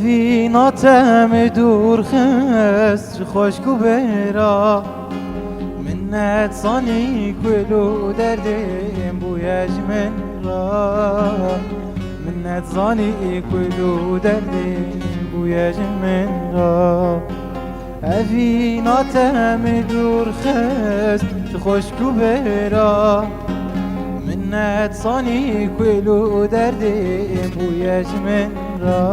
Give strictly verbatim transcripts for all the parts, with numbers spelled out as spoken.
Vîna te min dûr xist ji xweşk û bêra. Min nezanî ku lû derdê bûye ji min re. Min nezanî ku lû derdê bûye ji min re. Evîna te min dûr xist ji xweşk û bêra. Min nezanî ku lû derdê bûye ji min re.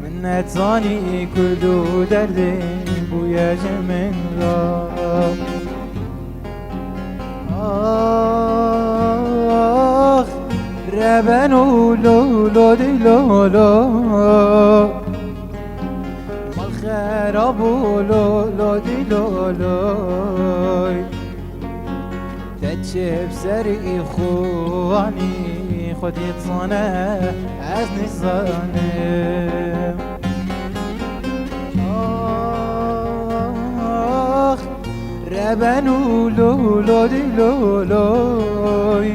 Min nezanî ku lû derdê bûye ji min re. Ax, rebeno lo, lo di lo lo. Mal xerab û lo, lo di lo loy. Te çi bi serî xwe anî, xwedî dizane, ez nizanim. Ax, rebeno lo, lo di lo loy.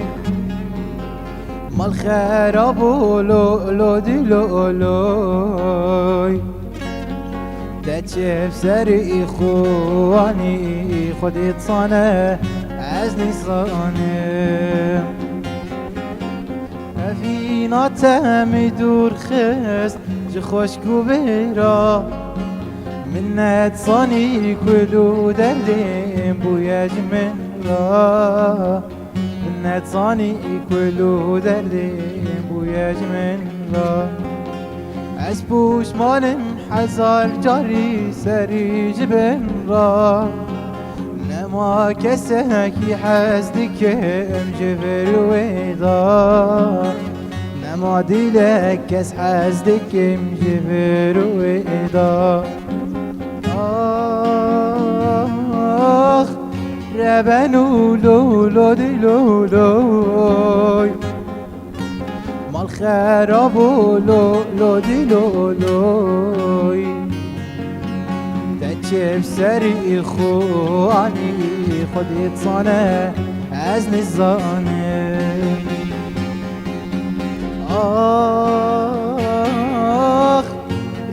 Mal xerab û lo, lo di lo loy. Te çi bi serî xwe anî, xwedî dizane, ez nizanim. Evîna te min dûr xist ji xweşk û bêra. Min nezanî ku lû derdê bûye ji min re. Min nezanî ku lû derdê bûye ji min re. Ez pûşmanim hezar carî serî ji bin re. Nema kesekî hez dikim ji vir wê de. Nema dîlek kes hez dikim ji vir wê de. Ax, rebeno lo, lo di lo loy. Mal xerab û lo, lo di lo loy. Te çi bi serî xwe anî, xwedî dizane, ez nizanim. Ax,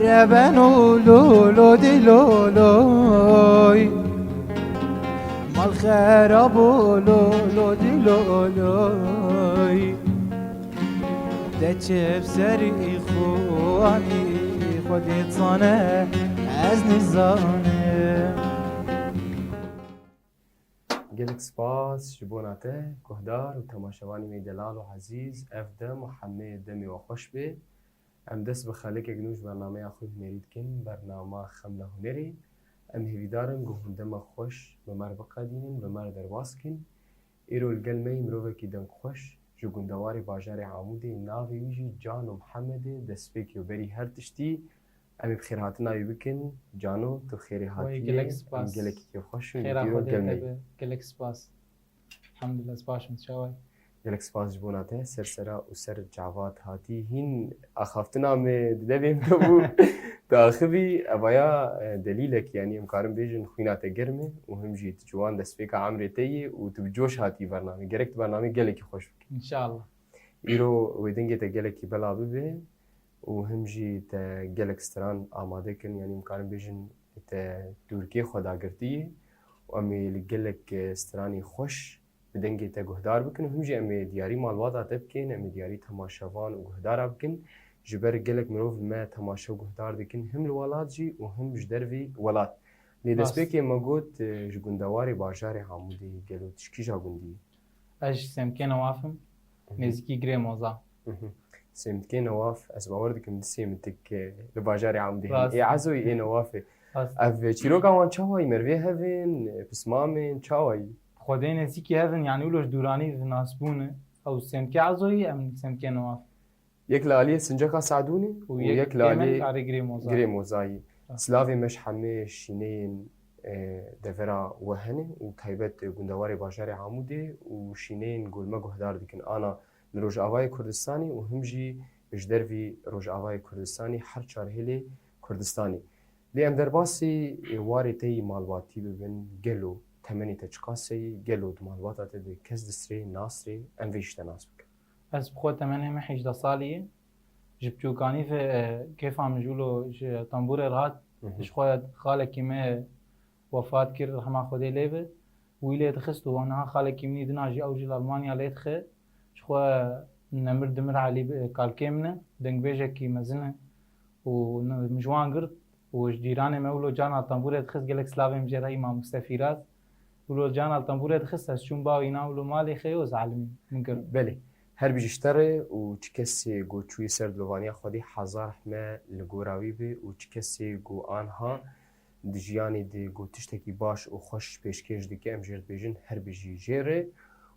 rebeno lo, lo di lo loy. Mal xerab û lo, lo di lo loy. Te çi bi serî xwe anî, xwedî dizane, ez nizanim. Gelek spas ji bona te, guhdar û temaşevanê me delal û ezîz. Ev dem û hemê demê we xweş be. Em dest bi xelekek nû ji bernameya xwe hunerî dikin, bernama Xemla Hunerê. Em hêvîdar in ku hûn dema xweş bi me re biqedînin, bi me re derbas bikin. Îro li gel me yî mirovekî dengxweş, ji gundewarê bajarê Amûdê, navê wî jî Cano Mihemed e, destpêkê û berî her tiştî em ê bi xêrhatina wî bikin. Cano, tu xêrê Wey, hatiye. Gelek Em spas. Gelekî kêfxweş in, Xêra îro Xwedê gel me te yî. Be. Gelek spas. Elhamdulillah, ez baş im, tu çawa yî? Gelek spas ji bona te. Ser sera û ser çavat hatî. Hîn axaftina me di devê min de bû. Tu axivî, evaya, e, delîlek, yanî em karin bêjin xwîna te germ e û him jî tu ciwan destpêka emrê te yî û tu bi coş hatî bernamê. Gerek tu bernamê gelekî xweş bikî. Înşallah. Îro wê dengê te gelekî bela bibe û him jî te gelek stran amade kirin, yanî em karin bêjin te dûrkê xwe dagirtî yî û em ê li gelek, e, stranî xweş bi dengê te guhdar bikin û him jî em ê diyarî malbata te bikin, em ê diyarî temaşevan û guhdara bikin. Ji ber gelek mirov li me temaşe û guhdar dikin, him li welat jî û him ji dervî welat. Lê Rast. Destpêkê me got, e, ji gundewarê bajarê Amûdê, gelo tu ji kîja gundî yî? Ez ji Semkê Newaf im, Hı hı. Nêzîkî Girê Moza. Hı hı. Semkê Newaf, ez bawer dikim di Sêmitik, e, li bajarê Amûdê hene. Rast. Ê Ezoyî, ê Newafê. Rast. Ev çîroka wan çawa yî? Merivê hev in, pismam in, çawa yî? Xwedê nêzîkî hev in, yanî wilo ji dûranî di nas bûne. Ew Semkê Ezoyî, em Semkê Newaf. Yek li aliyê Sinceka Sadûnê û û yek yek li aliyê Girê Moza. Girê Mozayî. Rast. Silavê me ji hemê şîneyên, e, devera we hene û taybet, e, gundewarê bajarê Amûdê û şîneyên ku li me guhdar dikin. Ana li Rojavayê Kurdistanê û him jî ji dervî Rojavayê Kurdistanê her çar hêlê Kurdistanê. Lê em derbasî, e, warê te yî malbatî bibin, gelo temenê te çiqas e yî, gelo di malbata te de kes disrê, nasrê, em vê jî te nas bikin. Ez bi xwe temenê min hejdeh salî ye. Ji piçûkanî ve, e, kêfa min ji wilo ji tembûrê re hat. Hı hı. Ji xwe xalekî me wefat kir, rehma Xwedê lê be. Wî lê dixist û niha xalekî min î dina jî ew jî li Almanya lê dixe. Ji xwe Nemir Dimir Elî, e, kalkê min e, dengbêjekî mezin e. Û n-, min ji wan girt û ji cîranê me wilo carna li tembûrê dixist, gelek silavê min jê re heye, mamoste Fîraz. Wilo carna li tembûrê dixist, ez çûm ba wîna wilo malê xêyo ez elimî min girt. Belê. Her bijî ji te re û çi kesê ku çûyî ser dilovaniya Xwedê hezar rehme li gora wî be û çi kesê ku anha di jiyanê de ku tiştekî baş û xweş pêşkêş dike, em jê re dibêjin her bijî jê re.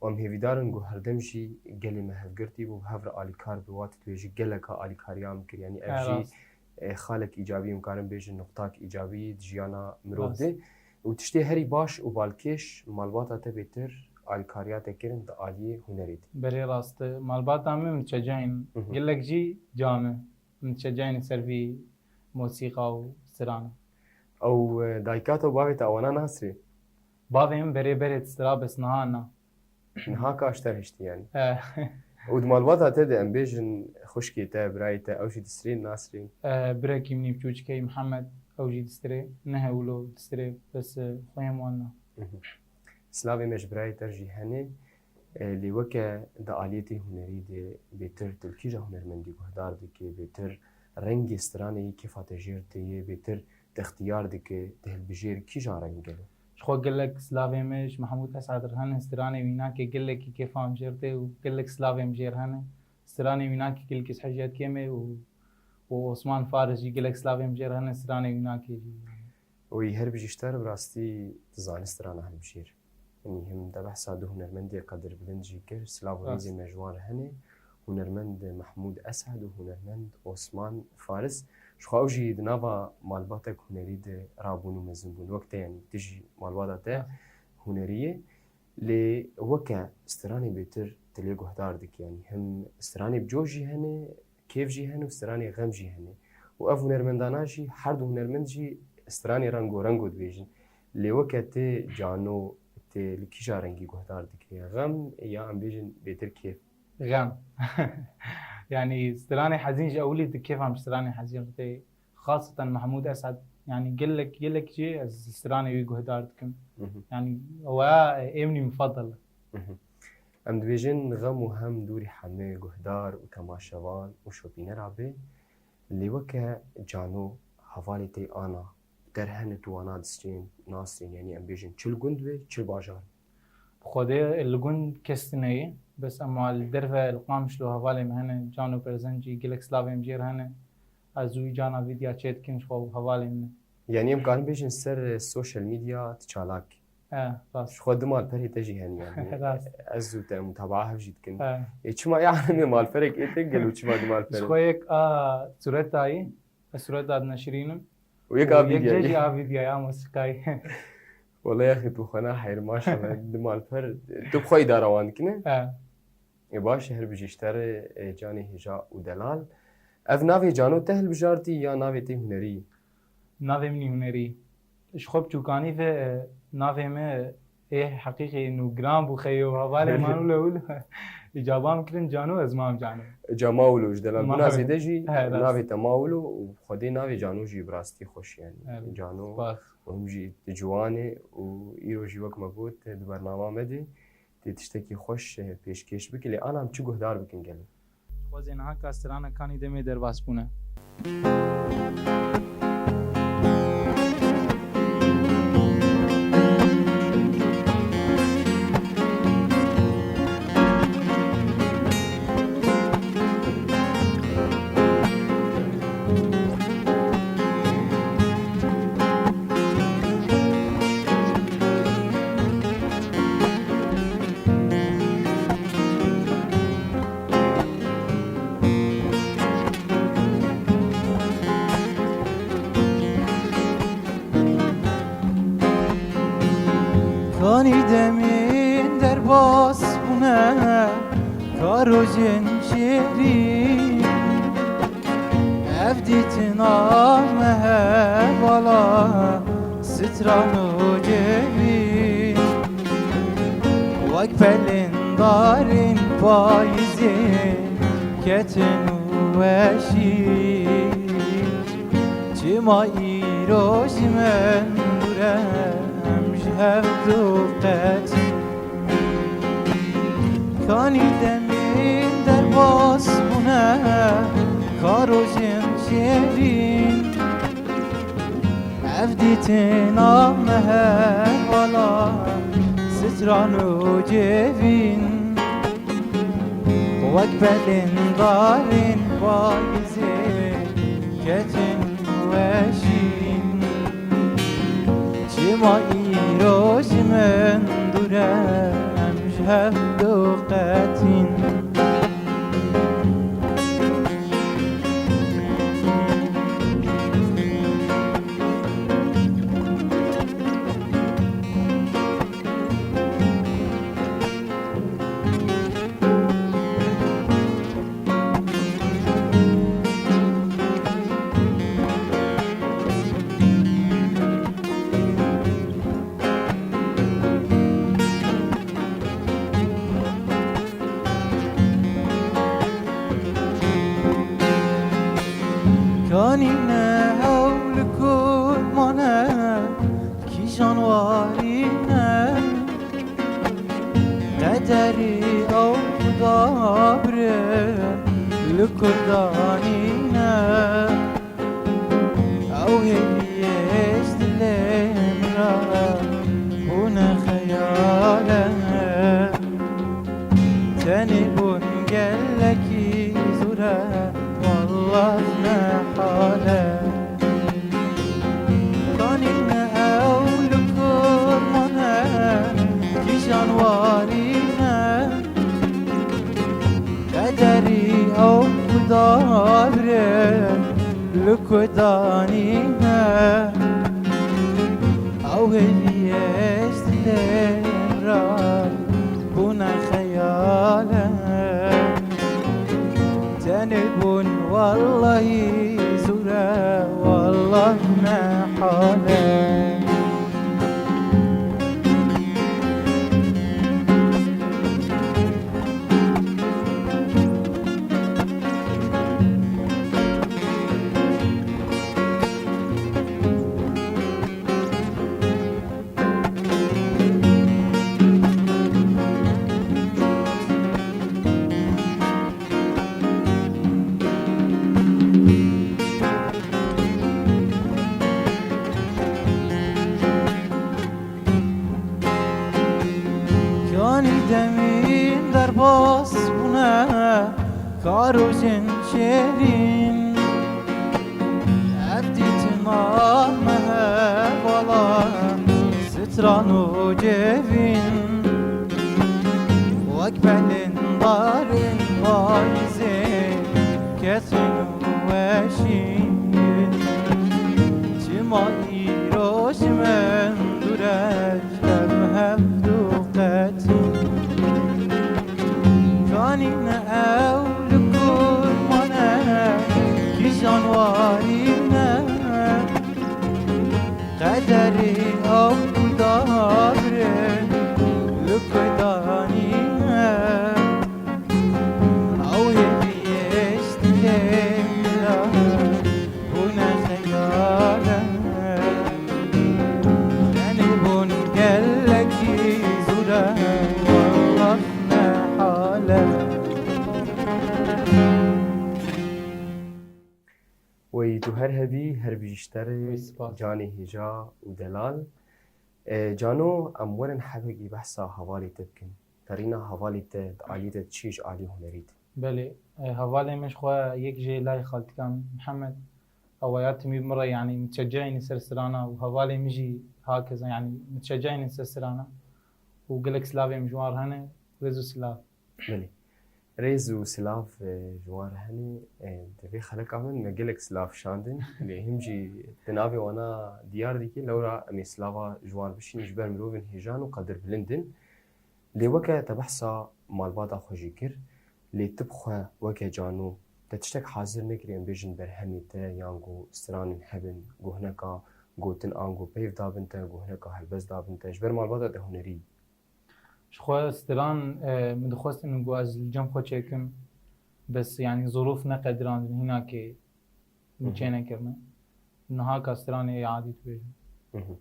Û em hêvîdar in ku herdem jî gelê me hevgirtî bû, bi hev re alîkar bi, wate dibêjî geleka alîkariya em kir. Yanî ev He, jî, rast. e, xalek îcabî, em karin bêjin nuqtak îcabî di jiyana mirov Rast. de. Û tiştê herî baş û balkêş malbata te bêtir alîkariya te kirin di aliyê hunerê de. Berê rast e. Malbata min, min diçe cayîn. Hı hı. Gelek jî ca min. Min diçe cayîn ser vî mosîqa û strana. Ew, e, dayika te û bavê te ewana nasrê? Bavê min berê berê distira, bes niha na. Niha ka ji te re hiştî yanî. E. Û di malbata te de em bêjin xwişkê te, birayê te, ew jî distirê, nasirê? E, birekî min î biçûçikeyî Mihemed, ew jî distirê. Nehê wilo distirê, bes, e, xweyên wan na. Mhm. Silavê me ji birayê te re jî hene. E, lê weke di aliyetê hunerî de bêtir tu li kîja hunermendî guhdar dike, bêtir rengê stranê yê kêfa te jê re tê yê, bêtir te ixtiyar dike, te hilbijêr kîjan reng gelo? Ji xwe gelek silavê me ji Mehmûd Esad re hene, stranê wînakê gelekî kêfa min jê re tê û gelek silavê min jê re hene. Stranê wînakê gelekî ji hejiyet kêm e û, û Osman Faris jî gelek silavê min jê re hene, stranê wînakê jî. Wî her bijî ji te re, bi rastî tu zanî strana hilbijêr. Yanî him te behsa du hunermendê qedirbilind jî kir, silav û Rast. rêzê me ji wan re hene, hunermend Mehmûd Esad û hunermend Osman Faris. Ji xwe ew jî di nava malbatek hunerî de rabûn û mezin bûn. Wek te, yanî tu jî malbata te Rast. hunerî ye. Lê weke stranê bêtir tu lê guhdar dikî, yanî him stranê bi coş jî hene, kêf jî hene û stranê xem jî hene. Û ev hunermendana jî, her du hunermend jî stranê rengo rengo dibêjin. Lê weke tu cano, tu li kîja rengî guhdar dikî? Xem ya em bêjin bêtir kêf? Xem. Yanî stranê hezîn ji ewilî di kêfa min ji stranê hezîn re tê. Xaseten Mehmûd Esad, yanî gelek, gelek jî ez stranê wî guhdar dikim. Mhm. Yanî ew ya ê min î mufedel e. Mhm. Em dibêjin xem û hem dûrî hemê guhdar û temaşevan û şopînera bê. Lê weke cano hevalê te ana, der hene tu wana disrên, nasrên, yanî em bêjin çi li gund be, çi li bajar? Bi Xwedê li gund kes tune ye, bes ema li derve li Qamişlo hevalê me hene, Cano Perzencî, gelek silavê min jê re hene. Ez û wî cana vîdya çê dikin ji xwe û hevalê min e. Yanî em karin bêjin ser social media tu çalak. He, rast. Ji xwe du malperê te jî hene yanî. Rast. Ez û te mutabaa hev jî dikin. He. Ê çima ya me malperek ê te gelo çima du malper? Ji xwe yek a sureta yî, ez sureta dineşirînim. Û yek a vîdyayê. Yek jî a vîdyayê, a mosîqayê. Wele yaxê tu xwe naheyr, maşallah, du malper, tu bi xwe îdara wan dikine? He. Ê baş e, her bijî ji te re, ê, canê hêja û delal. Ev navê cano te hilbijartî ya navê te hunerî? Navê min î hunerî. Ji xwe biçûkanî ve, e, navê me ê heqîqî nû giran bû xeyo hevalê Mawlo wilo. Îcaba min kirin cano, ez mam cano. Ca Mawlo, ji delalbûna zêde jî navê te Mawlo û xwedê navê cano jî bi rastî xweş yanî. Cano û him jî ciwan e û îro jî wek me got di bernama me de. Tê tiştekî xweş, e, pêşkêş bike, lê ana em çi guhdar bikin gelo? Xwezê niha ka strana kanî demê derbas bûne. Kanî demên derbas bûne, kar û zincêrî. Ev dîtina me hevala stran û cêrî. Wek pelên darên payîzê ketin û Weşî, çima îro ji min dûr e, em ji hev du qetî. Kanî demên derbas bûne, ka rojên şêrîn. Ev dîtina me hevala, stran û cêvîn. Wek belên darên payîzê, keçin weşîn. Çima îro ji min dûr e, em ji hev du qetîn. Kanî ne ew li ku mane, kîjan warî ne. Qederî ew xuda bire li kurdanî ne. Ew hêviyê ji dilê min re bûne xeyal e. Tenê bûn gelekî zûr e, wallah ne hal e. Kanî ne ew li kur mane, kîjan warî ne. Qederî ew xuda bire li ku danîne. Ew hêviyê ji dilê min re bûne xeyal e. Tenê bûn wellahî zûr e, wellah ne hal e. Kanî demîn derbas bûne, ka rojên şêrîn. Ev dîtina me hevala, stran û cêvîn. Wek belên darên payîzê, ketin û weşîn. Çima îro ji min dûr e, ji hev du qetî. Kanî ne ew li kur mane, kîjan warî ne. Qederî ew xuda bire li ku danîne. Ew hêviyê ji dilê min re bûne xeyal e. Tenê bûn gelekî zûr e, wallah ne hal e. Wey tu her hebî, her bijî ji te re, Wey spas. Canê hêja û delal. E, Cano, em werin hebekî behsa hevalê te bikin. Terîna hevalê te di aliyê te çi ye ji aliyê hunerî de? Belê, e, hevalê min ji xwe yek jê layê xaltika min, Mihemed. Ew ya timî min re, yanî mitşeceyî ne ser strana û hevalê min jî hakeza, yanî mitşeceyî ne ser strana û gelek silavê min ji wan re hene, rêz û silav. Belê. Rêz û silav, e, ji wan re hene, e, di vê xeleka min me gelek silav şandin. Lê him jî di navê wana diyar dike, lewra em ê silava ji wan bişînin, ji ber mirovên hêjan û qedirbilind in. Lê weke te behsa malbata xwe jî kir, lê tu bi xwe weke Cano, te tiştek hazir nekiriye, em bêjin berhemê te, yan ku stranên hebin, guhneka gotin, ango peyv dabin te, guhneka helbest dabin te, ji ber malbata te hunerî? Ji xwe stran, e, min dixwestin ku ez li cem xwe çêkim. Bes, yanî, zirûf neqedirandin, hînakê Hı hı. çênekirine. Niha ka stranê yê adî dibêjim. Hı hı.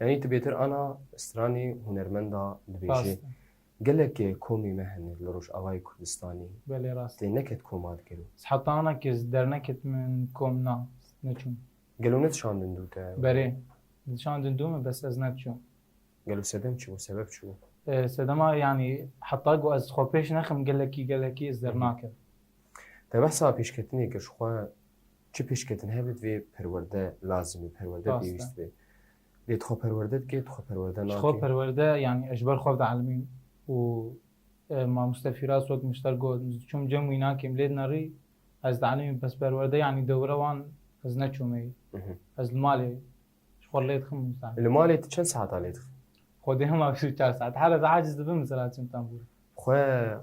Yanî tu bêtir ana stranê hunermenda dibêjî. Rast e. Gelek komî me hene li Rojavayê Kurdistanê. Belê, rast. Tê neket koma digero. Heta ana kes derneket min kom na, neçûm. Gelo nedişandin dû te? Berê. Dişandin dû min, bes ez neçûm. Gelo sedem çi bû, sebeb çi bû? E, sedema, yanî, heta ku ez xwe pêş nexim, gelekî, gelekî ez Hı hı. dernakim. Te behsa pêşketinê kir, ji xwe çi pêşketin hebe divê perwerde lazim e, perwerde Rast e. pêwîst be. Lê tu xwe perwerde dikê, tu xwe perwerde Ji xwe nakê? perwerde, yanî, ez ji ber xwe dielmîm û, e, mamoste Fîras wek min ji te re got, ez diçûm cem wî nakêm, lê dinerî ez dielmîm, bes perwerde, yanî, dewre wan ez neçûme. Hı hı. Ez li malê ji xwe lê dixim, zaten. Li malê tu çend saeta lê dixî? Xwedê hema bîst û çar saet. Her ez aciz dibim, mesela çim tembûr. Xwe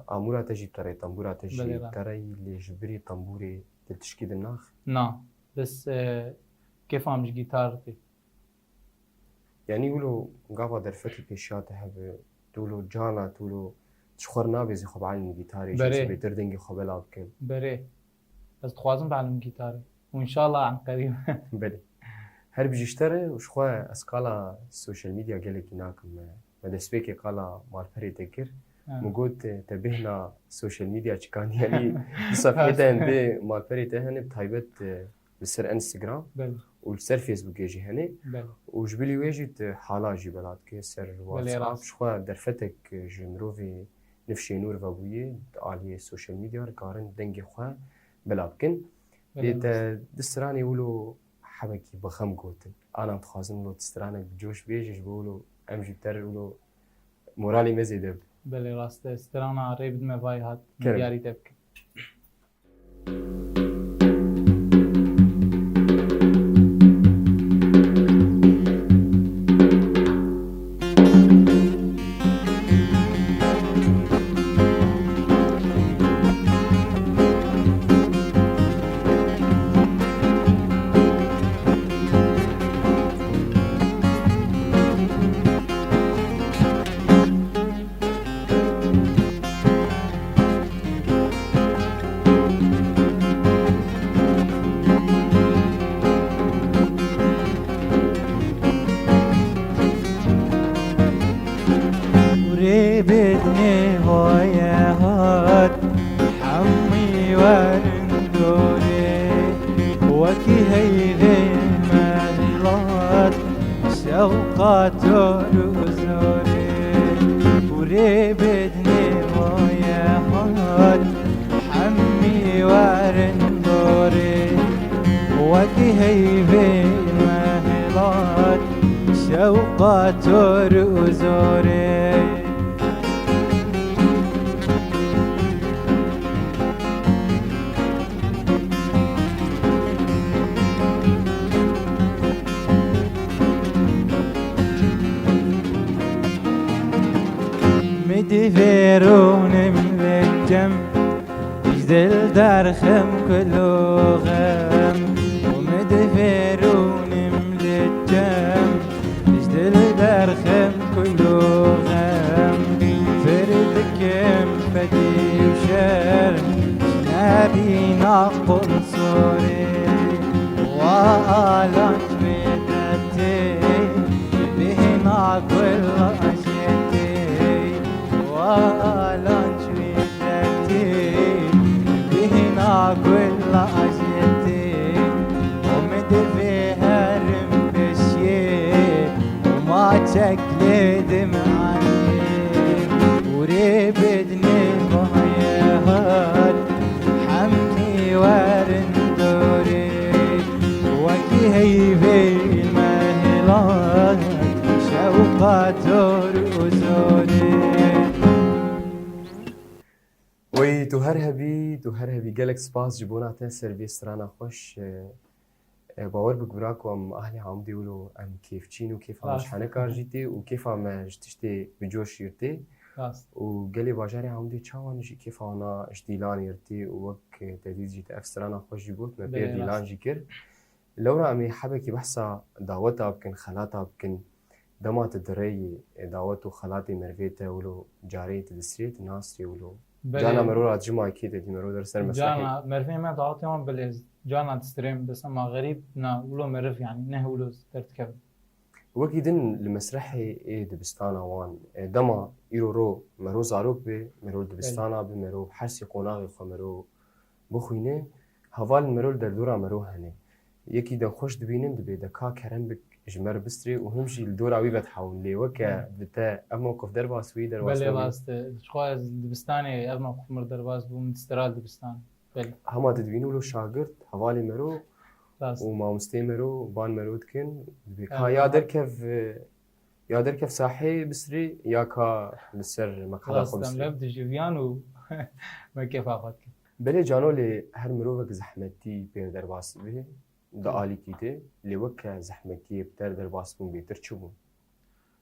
amûra te jî bi te re, tembûra te jî Belê bi ra. te re yî, lê ji birî tembûrê tu tişkî din naxî? Na. Bes, e, kêfa min ji gîtar tê. Yanî wilo gava derfetî pêşiya te hebe, tu wilo cana, tu wilo ji xwe re nabêzî xwe bielmî gîtarê, jî Berê. bêtir dengê xwe bela bikin? Berê. Ez dixwazim bielmim gîtarê. Û înşallah an qerîb. Belê. Her bijî ji te re û ji xwe ez qala social media gelekî nakim. Me, me destpêkê qala malperê te kir. Ha. Min got, te bêhna social media çikanî, yanî di sefhê te hene, Rast. malperê te hene, bi taybet, e, li ser Instagram Belê. û li ser Facebookê jî hene. Belê. Û ji bilî wê jî tu hala jî bela dike ser Belê, WhatsApp. rast. Ji xwe derfetek ji mirovê nifşê nû re vebûye, di aliyê social media re karin dengê xwe bela bikin. Belê, Lê te rast. di stranê wilo hebekî bi xem gotin. Ana dixwazim wilo tu stranek bi coş bêjî, ji bo wilo em jî bi te re wilo moralê me zêde bibe. Belê, rast e. Strana rê bidime vay hat, Kerem. diyarî te bikim. Rê bidinê hoye hat, hemî werin dorê, wekî heyvê me hilat. Şewqa tor û zorê û rê bidinê hoye hat, hemî werin dorê, wekî heyvê me hilat. Şewqa tor û zorê. Mi divê rûnim li cem, ji dil derxim kul û xem. Û mi divê rûnim li cem, ji dil derxim kul û xem. Fir dikim fedî û şerm, nebîna qunsurê. Wa alanc wê dertê, bêhna kul ajetê. Wa alanc wê dertê, bêhna kul ajetê. Û mi divê herim pêşiyê, û maçek lê dim anî. Û rê bidinê hoye hat, hemî werin dorê, wekî heyvê me hilat. Şewqa tor û zorê. Wey, tu her hebî, tu her hebî, gelek spas ji bona te ser vê strana xweş. E, e, bawer bik bira ku em ahlê Amûdê wilo em kêfçîn û kêfa me ji Rast. heneka jî tê û kêfa me ji tiştê bi coş jî tê. Rast. Û gelê bajarê Amûdê çawan jî kêfa wana ji dîlanê tê û wek te dît jî te ev strana xweş jî got, me Belê, pêr dîlan rast. jî kir. Lewra em ê hebekî behsa daweta bikin, xelata bikin. Dema tu di rêyê dawet û xelatê merivê te wilo carê tu disrê, tu nasrê wilo Belê. Cana mero ra cima kê te dî mero der ser mesrehê? Cana merivê me daxtê wan belê, cana distrêm, bes ema xerîb na, wilo meriv, yanî, neh wilo derdikevin. Wekî din li mesrehê ê dibistana wan, e, dema îro ro mero zarok be, mero li Belê. dibistana be, mero her sê qonaxê xwe mero bixwîne, hevalên mero li derdora mero hene. Yekî de xweş dibînin, dibê de ka kerem bik ji me re bistrê û him jî li dora wî vedihewin. Lê weke Belê. bi te ev mewqif derbas bûyî, derbas Belê nebûyî? rast e. Ji xwe ez dibistanê ev mewqif mir derbas bû, min distira li dibistan. Belê. Hema tu dibînî wilo şagirt, hevalê mero Rast. û mamosteyê mero, ban mero dikin, dibê ka Erê ya rast. derkev, ya derkev sahê bisrê, ya ka li ser meqheda Rast xwe e, bisrê. me bi dijiviyan û me kefa xwe dikin. Belê cano, lê her mirovek zehmetî pê re derbas dibe, di Hı. alîkî de, lê weke zehmetiyê bi te re derbas bûn bêtir çi bûn?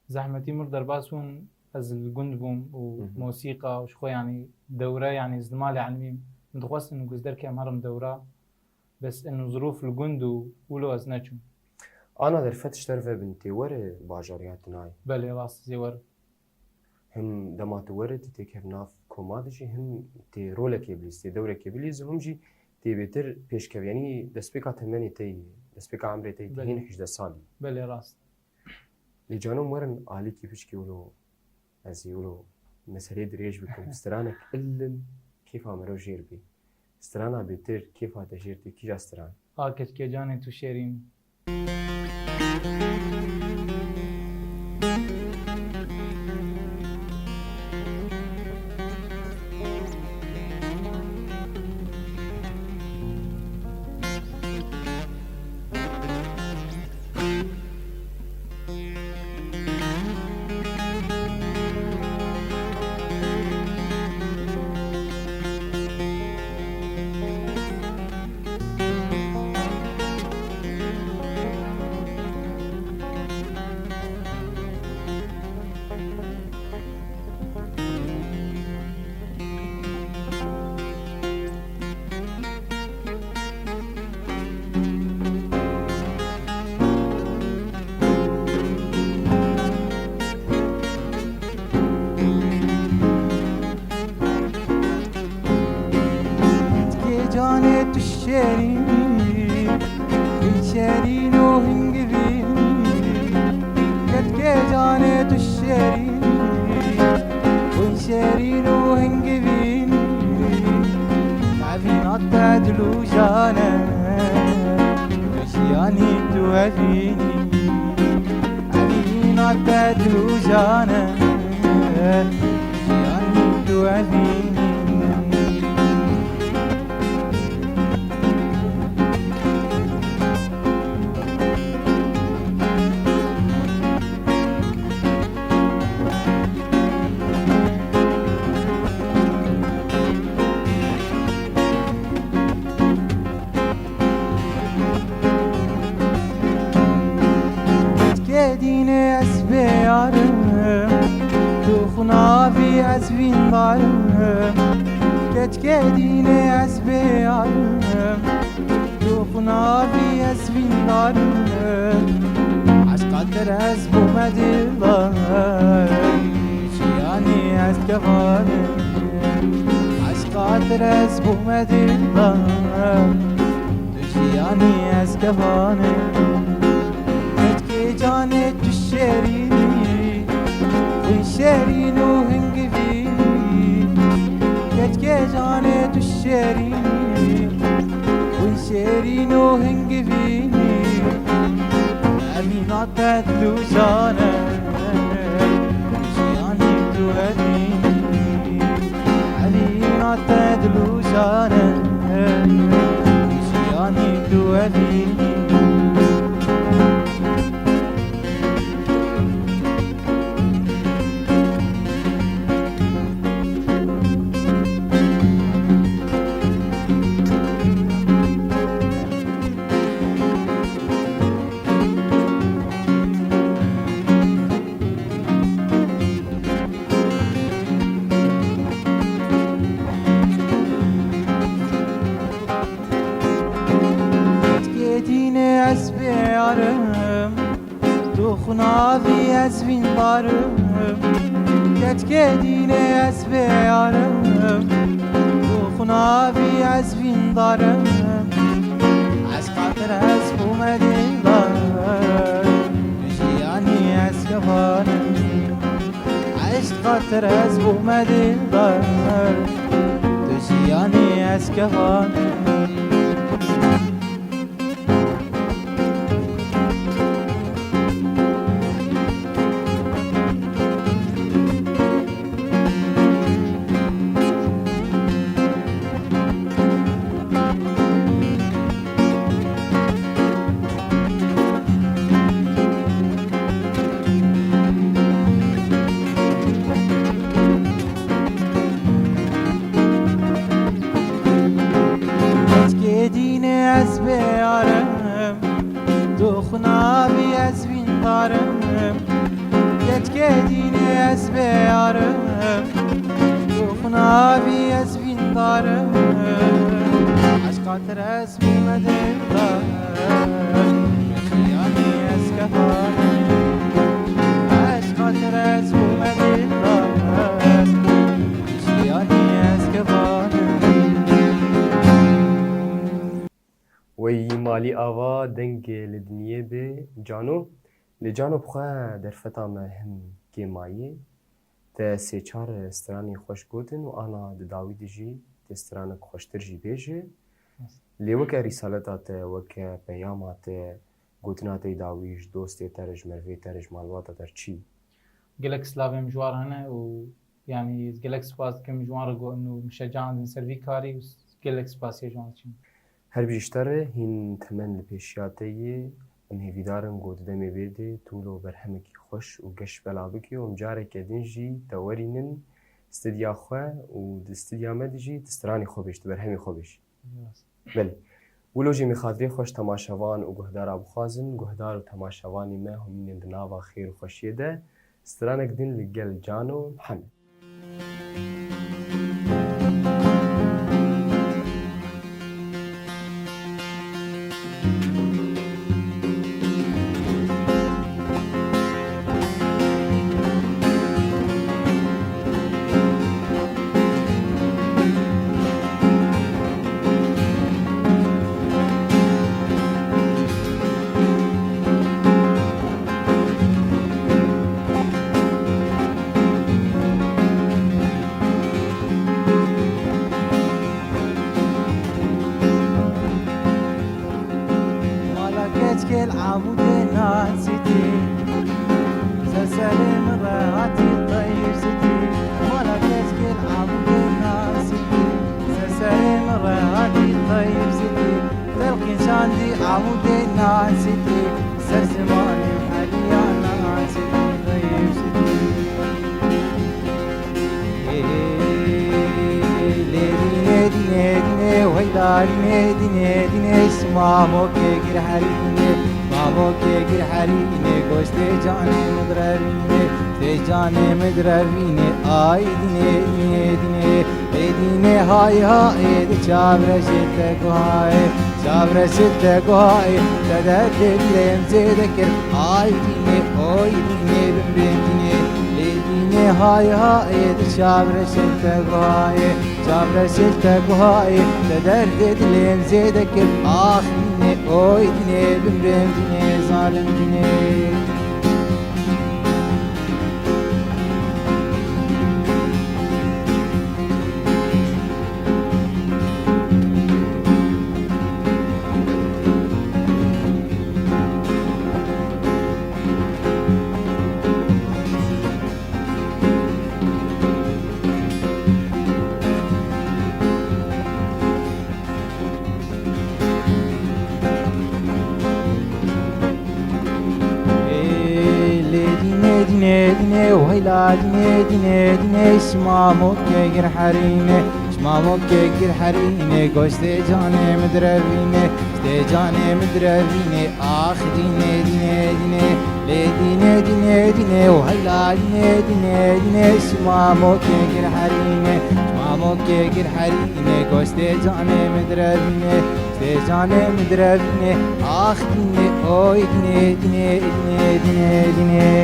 Zehmetî mir derbas bûn, ez li gund bûm û Hı hı. mosîqa û ji xwe, yanî, dewre, yanî, ez li malê elimîm. Min dixwestin guzdar ke em herim dewra, bes in zirûf li gund û wilo ez neçûm. Ana derfet ji te re vebin tê were bajarê ya tu nayê? Belê, rast, zê were. Him dema tu were, tu têkev nav koma de jî, him tê rolekê bilîz, tê dewrekê bilîz û him jî tê bêtir pêşkev. Yanî destpêka temenê te yî, destpêka emrê te yî, tu Belê. hîn hejdeh salî. Belê, rast. Lê canim werin alîkî piçkî wilo, ez ê wilo meselê dirêj bikim. Stranek ilim kêfa mero jêr bî. Strana bêtir kêfa te jêr tê, kîja stran? A keçkê canê tu şêrîn. Ketkê canê tu şêrîn, hûn şêrîn û hingivîn. Ketkê canê tu şêrîn, hûn şêrîn û hingivîn. Evîna te dil û jan e, jiyanî tu evînî. Evîna te dil û jan e, jiyanî tu evînî. Ketkê dînê ez bêyar im, tu xunavî ez vîndar im. Ketkê dînê ez bêyar im, tu xunavî ez vîndar im. Eşqa te re ez bûme dildar, jiyanî ez kevan im. Eşqa te re ez bûme dildar, tu jiyanî ez kevan im. Ketkê canê tu şêrînî, hûn şêrîn û hingivîn. Ketkê canê tu şêrînî, hûn şêrîn û hingivîn. Evîna te dil û jan e, jiyanî tu evînî. Evîna te dil û jan e, jiyanî tu evînî. Ketkê dînê ez bêyar im, tu xunavî ez vîndar im. Keçkê dînê ez bêyar im, tu xunavî ez vîndar im. Eşqa te ez bûme dîldar, tu jiyanî ez kevan im. Eşqa te ez bûme dîldar, tu jiyanî ez kevan im. Keçkê dînê ez bêyar im, tu xunavî ez vîndar im. Keçkê dînê ez bêyar im, tu xunavî ez vîndar im. Eşqa te ez bûme dîldar, jiyanî ez kevan im. Eşqa te ez bûme dîldar, jiyanî ez kevan im. Wey malî ava dengê li dinyê bê cano. Lê cano bi xwe derfeta me hin kêmayî. Te sê çar stranê xweş gotin û ana di dawî de jî tê stranek xweştir jî bêje. Lê weke rîsaleta te, weke peyama te, gotina te yê dawî ji dostê te re, ji merivê te re, ji malbata te re çi? Gelek silavên min ji wan re hene û, yanî, ez gelek spas dikim ji wan re ku min şecaandin ser vî karî û gelek spasiya ji wan diçim. Her bijî ji te re, hîn temen li pêşiya te yê. Em hêvîdar in ku di demê bê de tu wilo berhemekî xweş û geş bela bikî û em careke din jî te werînin stidya xwe û di stidya me de jî tu stranê xwe bêj, tu berhemê xwe bêj. Belê. Wilo jî em ê xatirê xweş temaşevan û guhdara bixwazin, guhdar û temaşevanê me hûn mînin di nava xêr û xweşiyê de. Stranek din li gel Cano Mihemed. Mala keçkê li Amûdê nan sitî. Ser serê min re hatî teyr sitî. Mala keçkê li Amûdê nan sitî. Ser serê min re hatî teyr sitî. Telqîn şandî Amûdê nan sitî. Ser zimanê heriya nan sitî teyr sitî. Lê dînê, dînê, dînê, weyla dînê, dînê, dînê, şima mokê gir herînê, şima mokê gir herînê, goştê canê min direvînê, tê canê min direvînê, ay dînê, dînê, dînê, ê dînê, hay, hay, di çavreşê te guhayê, çavreşê te guhayê, te derdê dilê min zêde kir, ay dînê, oy dînê, bin bin dînê, lê dînê, hay, hay, di çavreşê te guhayê. Çavreşê te guhayê, te derdê dilê min zêde kir. Ax dînê, oy dînê, bin bin dînê, zalim dînê. Ê, lê dînê, dînê, dînê, weyla dînê, dînê, dînê, şima mokê gir herînê, şima mokê gir herînê, goştê canê min direvînê, goştê canê min direvînê, ax dînê, dînê, dînê, lê dînê, dînê, dînê, weyla dînê, dînê, dînê, şima mokê gir herînê, şima mokê gir herînê, goştê canê min direvînê, goştê canê min direvînê, ax dînê, oy dînê, dînê, dînê, dînê, dînê.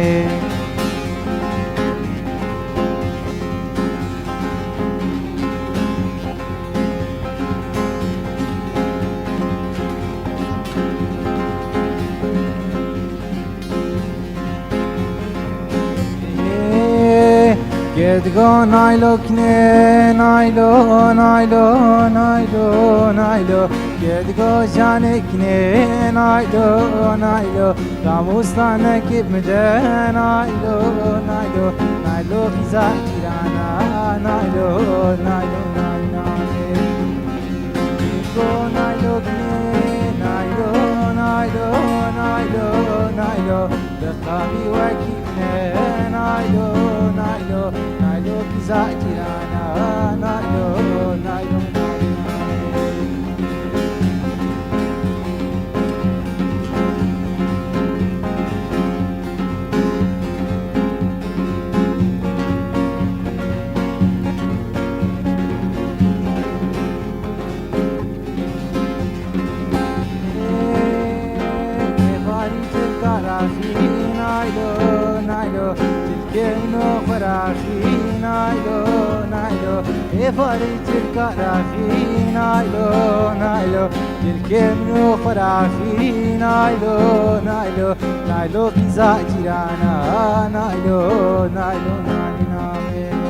Kedigo naylo kine, naylo, naylo, naylo, naylo. Kedigo jane kine, naylo, naylo. Ramusta nekip mide, naylo, naylo, naylo. Biza kirana, naylo, naylo, naylo. Go naylo kine, naylo, naylo, naylo, naylo. Bi qamî wekî ne, naylo, naylo, naylo, biza kirana, naylo, naylo, naylo. Ê farî tirka raxî, naylo, naylo, tilkê min û xwe raxî, naylo, naylo. Ê farî tirka raxî, naylo, naylo, tilkê min û xwe raxî, naylo, naylo, naylo, biza cîrana, naylo, naylo, naylo, naylo.